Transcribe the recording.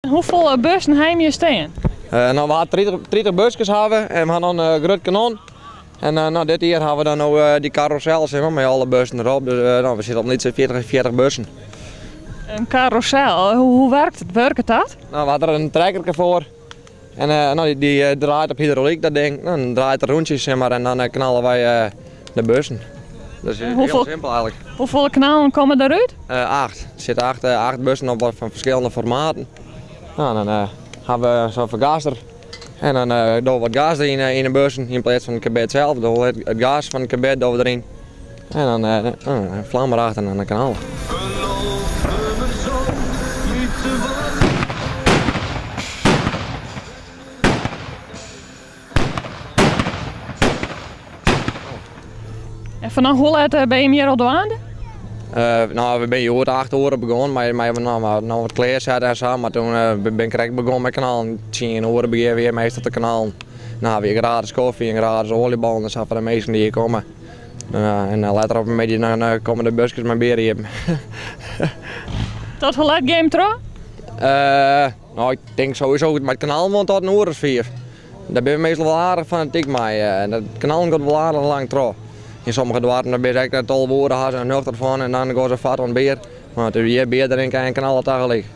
Hoefolle bussen ha jim hjir stean? No, we ha 30 buskes hawwe en we ha noch in grut kanon. En no, dit jier hawwe we dan no dy karrûsel sis mar, mei alle bussen derop. Dus no, we sitte op in lytse 40 bussen. In karrûsel, hoe wurket dat? No, we ha der in trekkerke foar. En no, dy draait op hydraulyk dat ding. No, dan draait er rûntsjes sis mar en dan knalle wy de bussen. Dat is hiel simpel eigentlik. Hoefolle knallen komme derút? Acht. Der sitte acht bussen op fan ferskillende formaten. No, dan ha we sa'n fergaster en dan dogge we wat gas deryn yn de bussen yn pleats fan it karbid sels. Dogge we it gas fan it karbid dogge we deryn en dan in flam derachter en dan knallen. En fanôf hoe let binne jim hjir al dwaande? No, we binne hjoed 8 oere begûn mei noch wat klearsette en sa, mar toen bin ik krekt begûn mei knallen. 10 oere begjinne we hjir meastal te knallen. Dan hawwe we hjir gratis kofje en gratis oaljebollen en sa foar de minsken dy't hjir komme. En letter op de middei dan komme de buskes mei bier iepen. Tot hoe let gean jim troch? No, ik tink sowieso mei it knallen wol tot in oere as 5. Dêr binne we meastal wol aardich fanatyk mei. Dat knallen giet wol aardich lang troch. Yn sommige doarpen dan binne se ek 12 oere, ha se in nuchter fan en dan gean se fart oan it bier. Mar hjir bier drinke en knalle tagelyk.